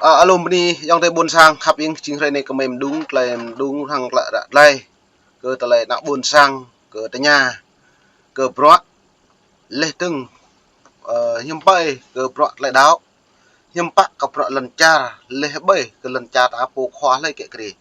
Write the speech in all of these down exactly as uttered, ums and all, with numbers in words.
Ơ, alum bơni ayŏng adơi ƀôn sang khăp ing, jing hrơi anai kơmơi mơđung, tơlơi mơđung hăng klă ră tơlơi. Kơ tơlơi ană ƀôn sang, kơ tơña, kơ bruă, laih dơ̆ng, ơ, hiư̆m pă kơ bruă tơlơi đaŏ, hiư̆m pă kơ bruă lŏn čar, laih ƀai kơ lŏn čar ta pô khua hlơi kĕ kri.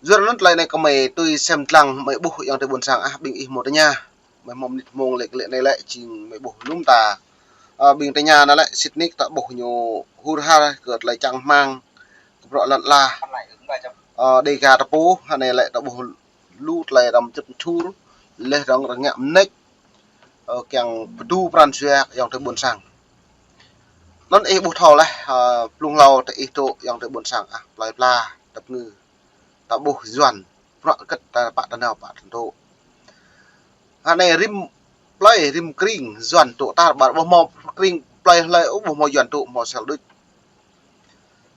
Yua anŭn tơlơi anai kơmơi tui sem lăng, mơi ƀuh ayŏng adơi ƀôn sang ah, ƀing ih hmâo tơña. Mơi hmâo mơnit mông lĕ, lĕ anai lĕ jing mơi ƀuh lŏm ta. Ơ, ƀing tơña anai lĕ sĭt nik ta ƀuh ñu hur har kơ tơlơi čang rơmang, kơ bruă lŏn ala. Ơ, Dega ta pô, hơnai lĕ ta ƀuh lu tơlơi răm čŭt čur, laih dơ̆ng rơngiă mơneč, ơ, kiăng pơdu pran jua ayŏng adơi ƀôn sang. Anŭn ih ƀuh thâo laih, ơ, blung hlâo tơ ih dŏ ayŏng adơi ƀôn sang ah, plơi pla, tơpơngư. Ta ƀuh Yuan, bruă kơ̆t ta pă ta nao pă ta dŏ. Hơnai rĭm plơi, rĭm kring, Yuan dŏ tar ƀar, ƀu hmâo kring plơi hlơi ôh, ƀu hmâo Yuan dŏ, hmâo sel đôč.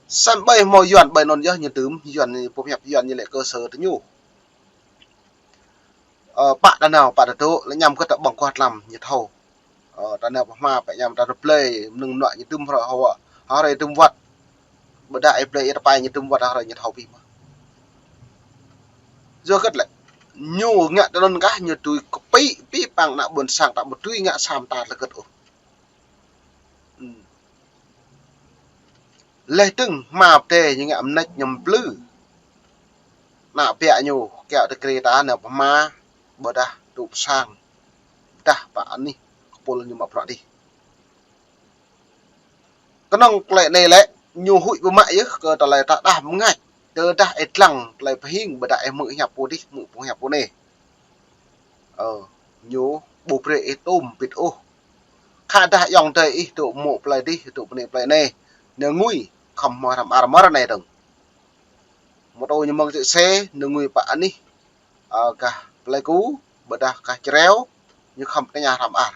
Samơ̆ ƀai hmâo Yuan, ƀai anŭn yơh ñu tơm, Yuan ñu pơhiăp, Yuan ñu lĕ cơ sở tơ ñu. Ơ, pă ta nao, pă ta dŏ, lĕ ñăm kơ ta ƀơ̆ng kuah tlam ñu thâo. Ơ, ta nao pơhma, pă ñăm ta nao plơi, mơnơ̆ng mơnuă ñu tơm hrơi hâo, hrơi tơm wăt. Ƀôdah ih plơi ih tơpai ñu tơm wăt, hrơi ñu thâo pih mơ̆n. Yua kơ lĕ, ñu ngă tơ anŭn kah, ñu tui kơpĭ, pĭ păng ană ƀôn sang ta ƀu tui ngă sam ta tơlơi kơ̆t ôh. Laih dơ̆ng hma pơdai ñu ngă mơneč ñu mplư. Ană ƀiă ñu kiaŏ tơ kri ta nao pơhma, ƀôdah tŭ pơ sang, ƀôdah pă anih kơpul ñu mă bruă dih. Kơnơ̆ng tơlơi anai lĕ, ñu huĭ pơmă yơh kơ tơlơi ta đah mơngač. Tơdah ih lăng tơlơi pơhing, ƀôdah ih hmư̆ hiăp pô dih, hmư̆ pô hiăp pô anai. Ơ, ñu ƀu brơi ih tôm pĭt ôh. Khă dah ayŏng adơi ih dŏ mơ̆ plơi dih, dŏ pơ anai plơi anai. Nao ngui, khŏm hmâo hrăm ar mơ̆r anai dơ̆ng. Mơtô ñu mơ̆ng tơsê, nao ngui pă anih, ơ, gah Plei Ku, ƀôdah gah Čreo, ñu khŏm tơña hrăm ar.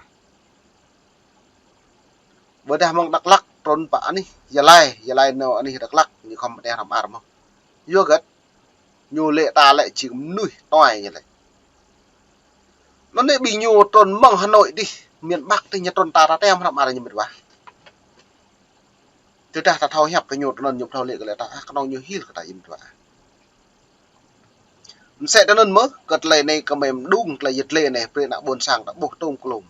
Ƀôdah mơ̆ng Dak Lak trŭn pă anih Gia Lai, Gia Lai nao anih Dak Lak, ñu khŏm pơtĕh hrăm ar mơ̆n. Yua hơget, ñu lĕ ta lĕ jing mơnuih tuai ñu lĕ. Anŭn anai ƀing ñu trŭn mơ̆ng Hà Nội dih, miền Bắc dih ñu trŭn ta ta tĕh hrăm ar ñu mĭt wa. Tơdah ta thâo hiăp kơ ñu tơ anŭn ñu thâo lĕ kơ lĕ ta, ah, kơnơ̆ng ñu hil kơ ta ñu mĭt wa. Mơsĕ tơ anŭn mơ̆n, kơ tơlơi anai kơmơi mơđung tơlơi yơh tơlơi anai, brơi ană ƀôn sang ta ƀuh tôm klôm.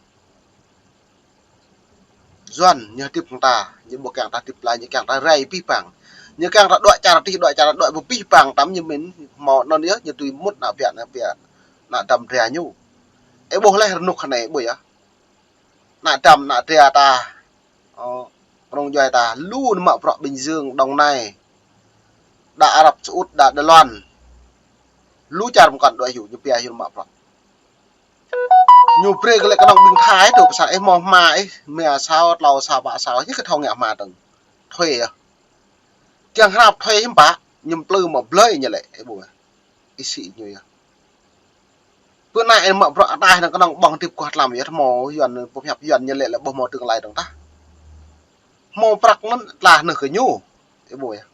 Yuan, ñu hơdip hăng ta, ñu ƀu kiăng ta hơdip glaĭ, ñu kiăng ta rai pĭ păng. Ñu kiăng ta đuaĭ čar tih, đuaĭ čar, đuaĭ ƀu pĭ păng, tơm ñu mĭn, hmâo anŭn yơh, ñu tui mŭt ană ƀiă, ană ƀiă, ană dăm dra ñu. Ih ƀuh laih rơnŭk hơnai ƀuh yơh. Ană dăm, ană dra ta, ơ, kơnơ̆ng djuai ta, lu nao mă bruă Bình Dương, Đồng Nai, đa Arab Saudi, đa Đài Loan. Lu čar mơkăn đuaĭ hyu, ñu pia hyu nao mă bruă. Ñu brơi kơ lĕ kơnơ̆ng ƀing Thái dŏ pơ sang, ih hmâo hma ih, mia sao, tlâo sao, pă sao, ñu kơ thâo ngă hma dơ̆ng. Thuê yơh. Kiăng hrăp thuê hiư̆m pă, ñu mplư mă blơi ñu lĕ, ih ƀuh. Ih sĭ ñu yơh. Pơ anai ih mă bruă ataih anŭn kơnơ̆ng ƀơ̆ng hơdip kuah tlam yơh, hmâo Yuan, pơhiăp Yuan ñu lĕ lĕ ƀu hmâo tương lai dơ̆ng tah. Hmâo prăk anŭn tlaih nơh kơ ñu. Ih ƀuh yơh.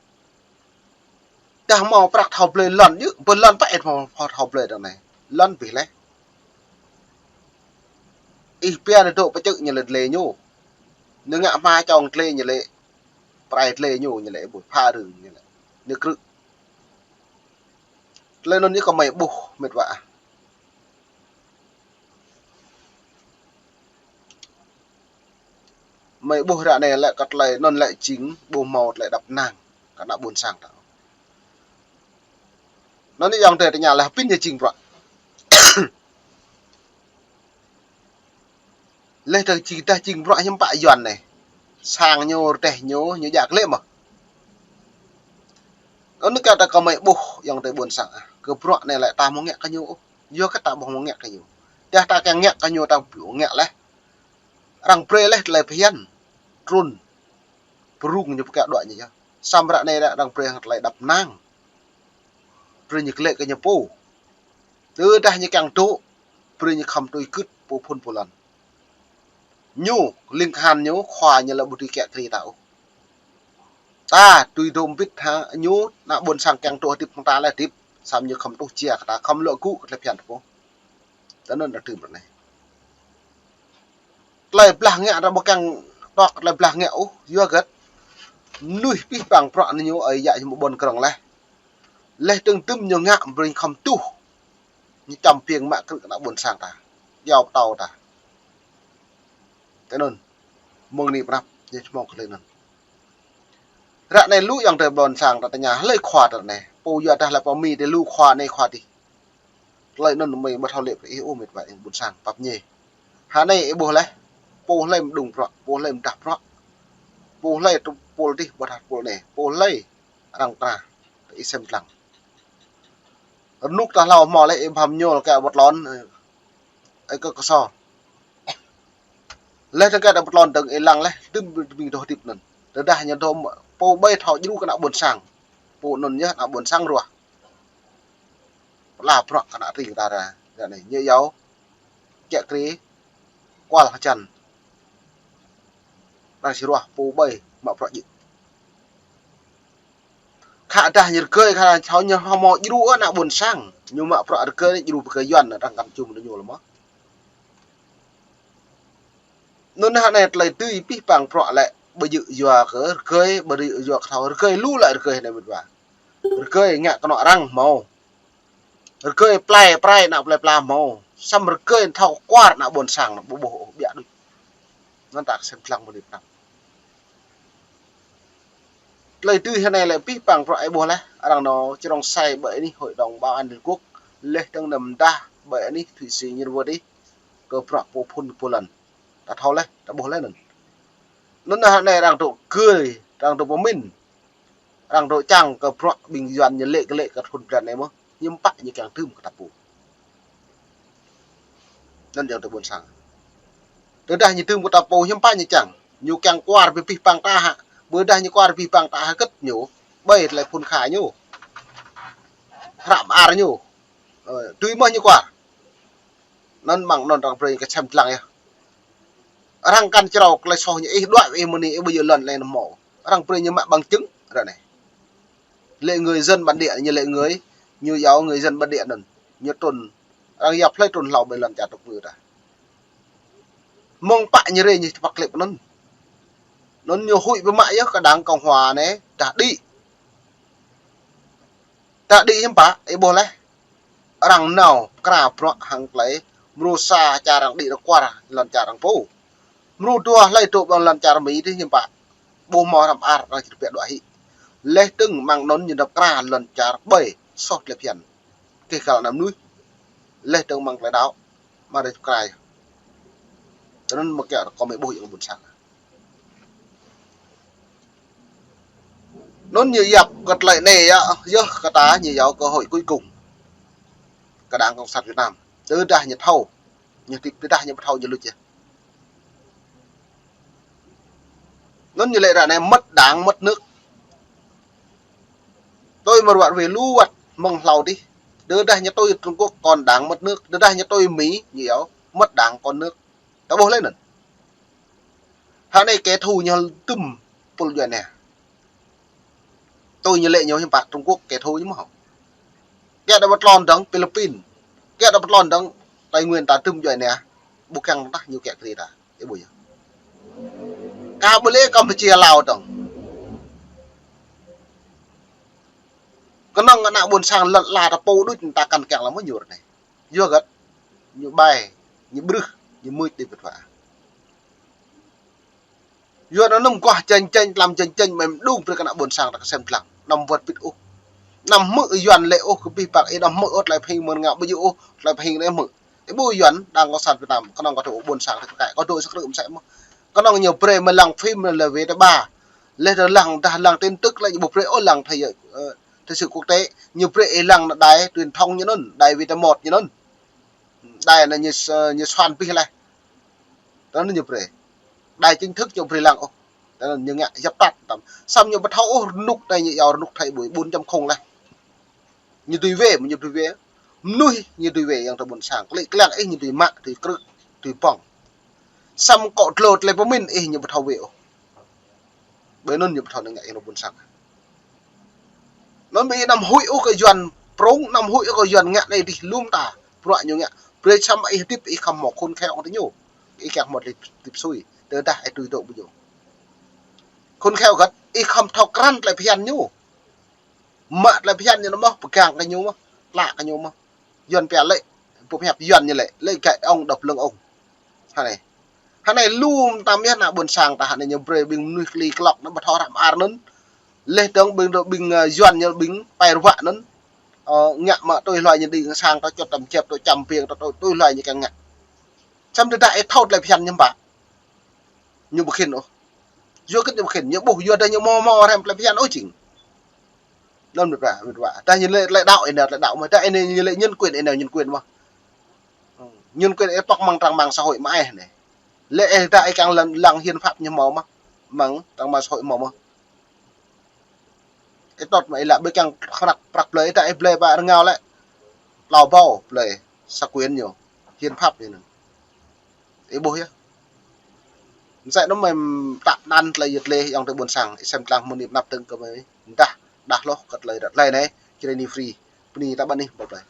Tơdah hmâo prăk thâo blơi lŏn yơh, ƀơi lŏn pă ih hmâo, hmâo thâo blơi dơ̆ng anai. Lŏn bih laih. Ih pia nao dŏ pơčư̆ ñu lĕ dlê ñu. Nao ngă hma čong dlê ñu lĕ, prai dlê ñu, ñu lĕ ƀuh pha rưng ñu lĕ. Nao krư̆. Tơlơi anŭn yơh kơmơi ƀuh mĭt wa. Mơi ƀuh ră anai lĕ kơ tơlơi anŭn lĕ jing ƀu hmâo tơlơi đăp năng kơ ană ƀôn sang ta. Anŭn yơh ayŏng adơi tơña lĕ hơbĭn yơh jing bruă. Laih tơ jing dah jing bruă hiư̆m pă Yuan anai. Sang ñu, rơdêh ñu, ñu djă glaĭ mơ̆n. Anŭn kơ ta kơmơi ƀuh ayŏng adơi ƀôn sang ah. Kơ bruă anai lĕ ta hmâo ngă kơ ñu ôh. Yua kơ ta ƀu hmâo ngă kơ ñu. Dah ta kiăng ngă kơ ñu ta ƀu ngă laih. Arăng brơi laih tơlơi phiăn. Trŭn. Pơrŭng ñu pơkă đuaĭ ñu yơh. Samơ̆ ră anai arăng brơi hăng tơlơi đăp năng. Brơi ñu glaĭ kơ ñu pô. Tơdah ñu kiăng dŏ, brơi ñu khŏm tui gưt pô phŭn pô lŏn. Ñu, ling kahan ñu, khua ñu lĕ ƀu dưi kiă kriê ta ôh. Ta, tui dŏ mbĭt hăng ñu, ană ƀôn sang kiăng dŏ hơdip hăng ta lĕ hơdip, samơ̆ ñu khŏm tuh jia kơ ta, khŏm lŏ gŭ kơ tơlơi phiăn ta pô. Tơ anŭn ta tơm ră anai. Tơlơi blah ngă ta ƀu kiăng tŏk tơlơi blah ngă ôh, yua hơget. Mơnuih pih pang prăk ñu ơi yă ñu mă ƀôn krong leh. Leh tơng tơm ñu ngă brơi khăm tuh. Ñu čăm piêng mă krư̆ kơ ană ƀôn sang ta. Yao pơtâo ta. Tơ anŭn. Mơ̆ng anai pơnăp, ñu čơmong kơ hlơi anŭn. Ră anai lu ayŏng adơi ƀôn sang ta tơña, hlơi khua ta anai. Pô yua dah lĕ pô Mi tơ lu khua anai khua adih. Tơlơi anŭn mơi ƀu thâo lĕ brơi ih ôh met wa ƀôn sang pap ñe. Hă anai ih ƀuh leh. Pô hlơi mơđung prăk, pô hlơi mơdah prăk. Pô hlơi tơpul adih ƀu thâo tơpul anai. Pô hlơi arăng tra. Ih sem tlang. Rơnŭk ta hlâo hmâo leh ih bhăm ñôl kơ ƀu tlôn. Ơi kơ kơso. Leh tơng kơ ƀu tlôn tơng ih lăng leh, tơm ƀing dŏ hơdip anŭn. Tơdah ñu dŏ pô ƀai thâo djru kơ ană ƀôn sang. Pô anŭn yơh ană ƀôn sang ruah. Pơala prăk kơ ană tring ta ra, ră anai. Ñu yao, kiă kriê, kual hơjăn. Đang si ruah pô ƀai mă prăk djơ̆. Khă dah ñu rơgơi, khă dah ñu hmâo djru ană ƀôn sang. Ñu mă prăk rơgơi anai djru pơkơ Yuan, đang kăn čum ñu lơ mơ̆. Anŭn hă anai tơlơi tui pih pang prăk lĕ, ƀu djơ̆ yua kơ rơgơi, ƀu djơ̆ yua kơ thâo rơgơi lu lĕ rơgơi anai met wa. Rơgơi ngă kơnŏ arăng hmâo. Rơgơi plai prai ană plai pla hmâo. Samơ̆ rơgơi thâo kuar ană ƀôn sang anŭn ƀu ƀuh ôh biă đôč. Anŭn ta sem tlang mơ̆ng anai pơnăp. Tơlơi tui hơnai lĕ pih pang prăk ih ƀuh leh, arăng nao čơrông sai ƀơi anih Hội đồng Bảo an Liên Quốc, leh tơng năm dah ƀơi anih Thụy Sĩ ñu wơ̆t ih, kơ prăk pô phŭn pô lăn. Ta thâo leh, ta ƀuh leh anŭn. Anŭn hă anai arăng dŏ gơi, arăng dŏ pơmĭn, arăng dŏ čang kơ prăk ƀing Yuan ñu lĕ kơ lĕ kơ thŭn blan anai mơ̆, hiư̆m pă ñu kiăng tơm kơ ta pô. Anŭn ayŏng adơi ƀôn sang. Tơdah ñu tơm kơ ta pô hiư̆m pă ñu čang. Ñu kiăng kuar pih pang ta hă. Ƀôdah ñu kuar pih pang ta hơget ñu. Ƀai tơlơi phŭn kha ñu. Hră mơar ñu. Ơ, tui mơ̆ ñu kuar. Anŭn mơ̆ng anŭn arăng brơi kơ sem tlang yơh. Arăng kăn črâo tơlơi soh ñu ih đuaĭ ih mơ̆ng anai ih ƀu djơ̆ lŏn lĕ anŭn hmâo. Arăng brơi ñu mă bằng chứng ră anai. Lĕ người dân bản địa, ñu lĕ người, ñu yao người dân bản địa anŭn. Ñu trŭn, arăng yap hlơi trŭn hlâo ƀơi lŏn čar tŭk ngư ta. Mơ̆ng pă ñu rê ñu tơpă klip anŭn. Anŭn ñu huĭ pơmă yơh kơ Đảng Cộng Hòa anai, dah đĭ. Dah đĭ hiư̆m pă, ih ƀuh leh. Arăng nao pơkra prăk hăng tơlơi. Mrô sa čar arăng đĭ rơkuar lŏn čar arăng pô. Mrô dua hlơi dŏ ƀơi lŏn čar Mi tih hiư̆m pă. Ƀu hmâo hră mơar arăng či tơbiă đuaĭ hĭ. Leh tơng mơ̆ng anŭn ñu nao pơkra lŏn čar ƀai soh tơlơi phiăn. Kơ kal ană mơnuih. Leh tơng mơ̆ng tơlơi đaŏ. Mă rê pơkra yơh. Tơ anŭn mơ̆ kiăng rơkâo mơi ƀuh ayŏng ƀôn sang. Anŭn ñu yap kơ tơlơi anai yơh, yơh kơ ta ñu yao cơ hội cuối cùng. Kơ Đảng Cộng sản Việt Nam. Tơdah ñu thâo. Ñu hơdip tơdah ñu ƀu thâo ñu luč yơh. Anŭn ñu lĕ ră anai mất đảng, mất nước. Tui mơ̆ ruă ruê lu wơ̆t mơ̆ng hlâo dih. Tơdah ñu tui Trung Quốc kon đảng mất nước. Tơdah ñu tui Mi, ñu yao mất đảng kon nước. Ta ƀuh leh anŭn. Hă anai kẻ thù ñu tơm pul djuai ania. Tui ñu lĕ ñu hiư̆m pă Trung Quốc kẻ thù ñu mơ̆ hŏ. Kiăng đa pơtlôn dơ̆ng Philippin. Kiăng đa pơtlôn dơ̆ng Tây Nguyên ta tơm djuai ania. Ƀu kiăng tah ñu kiăng kri ta. Ih ƀuh yơh. Ka ƀu lĕ Campuchia Lào dơ̆ng. Kơnơ̆ng ană ƀôn sang lŏn ala ta pô đôč ta kăn kiăng lăm mơ̆ ñu ră anai. Yua hơget, ñu ƀai, ñu ƀrưh, ñu mưč đĭ pơtwa. Yua anŭn mơguah janh janh, tlam janh janh, mơ̆ng mơđung brơi kơ ană ƀôn sang ta kơsem tlang. Anăm wơ̆t pĭt ôh. Anăm hmư̆ Yuan lĕ ôh, kơ pih pang, ih anăm hmư̆ ôh, tơlơi pơhing mơ̆n ngă ƀu djơ̆ ôh, tơlơi pơhing anai hmư̆. Ih ƀuh Yuan, Đảng Cộng sản Việt Nam, kơnơ̆ng kơ tŭ ƀôn sang ta kơ kai, kơ dŏ sa krư̆ mơsĕ mơ̆. Kơnơ̆ng ñu brơi mơ̆ lăng phim lĕ wê ta ba. Leh tơ lăng, dah lăng tin tức lĕ ñu ƀu brơi ôh lăng thế giới, ơ, thế sự quốc tế. Ñu brơi ih lăng anŭn đài truyền thông ñu anŭn, đài Việt một ñu anŭn. Đài anŭn ñu s-, ñu soan pih leh. Tơ anŭn ñu brơi. Đài chính thức ñu brơi lăng ôh. Tơ anŭn ñu ngă yap tăt tăm. Samơ̆ ñu ƀu thâo ôh rơnŭk anai ñu yao rơnŭk Thái ƀuh bốn chấm không leh. Ñu tui wê, ñu tui wê. Mơnuih ñu tui wê ayŏng adơi ƀôn sang. Klĕ kliăng ih ñu tui mă, tui krư̆, tui pŏng. Samơ̆ kơ tlô tơlơi pơmĭn ih ñu ƀu thâo wê ôh. Ƀơi anŭn ñu ƀu thâo ngă ih ană ƀôn sang. Anŭn ƀing ih anăm huĭ ôh kơ Yuan prŏng, anăm huĭ ôh kơ Yuan ngă anai dih lŏm ta. Bruă ñu ngă. Brơi samơ̆ ih hơdip ih khŏm hmâo khôn khéo hăng tơ ñu. Ih kiăng hmâo tơlơi hơdip sui. Tơdah ih tui dŏ ƀu djơ̆. Khôn khéo hơget. Ih khŏm thâo krăn tơlơi phiăn ñu. Mă tơlơi phiăn ñu mơ̆n, pơgang kơ ñu mơ̆n, tlă kơ ñu mơ̆n. Yuan pia lĕ, pơhiăp Yuan ñu lĕ, lĕ gai ŏng đŏp lưng ŏng. Hơnai. Hơnai lu mơtam yơh ană ƀôn sang ta hơnai ñu brơi ƀing mơnuih kli klŏk anŭn ƀu thâo hrăm ar anŭn. Leh dơ̆ng ƀing dŏ ƀing, ơ, Yuan ñu ƀing pai ruă anŭn. Ơ, ngă mă tui hluai ñu đĭ sang ta čut tăm čep ta čăm piêng ta tui, tui hluai ñu kiăng ngă. Samơ̆ tơdah ih thâo tơlơi phiăn ñu ƀă. Ñu ƀu khĭn ôh. Yua kơ ñu ƀu khĭn, ñu ƀuh yua dah ñu mơ̆ mơ̆ hrăm tơlơi phiăn ôh jing. Anŭn mĭt wa, mĭt wa. Dah ñu lĕ tơlơi đaŏ, ih nao tơlơi đaŏ mơ̆n. Dah ih nao ñu lĕ nhân quyền, ih nao nhân quyền mơ̆n. Nhân quyền ih pŏk mơ̆ng trang mạng xã hội mơ̆ ih anai. Lĕ ih dah ih kiăng lăng, lăng hiến pháp ñu mơ̆ mơ̆n. Mơ̆ng trang mạng xã hội mơ̆ mơ̆n. Ih tŏt mơ̆ ih lăi ƀu kiăng prăk, prăk blơi, ih dah ih blơi ƀă rơngiao lĕ. Tlâo ƀâo blơi sa quyển ñu. Hiến pháp ñu anŭn. Ih ƀuh yơh. Mơsĕ anŭn mơ̆ tă anăn tơlơi yơh tơlơi ayŏng adơi ƀôn sang, ih sem lăng mơ̆ng anai pơnăp tơ̆ng kơ mơi. Dah, dah hloh kơ tơlơi ră tơlơi anai, Jrai New Free. Bơni ta ƀă anih, bye bye.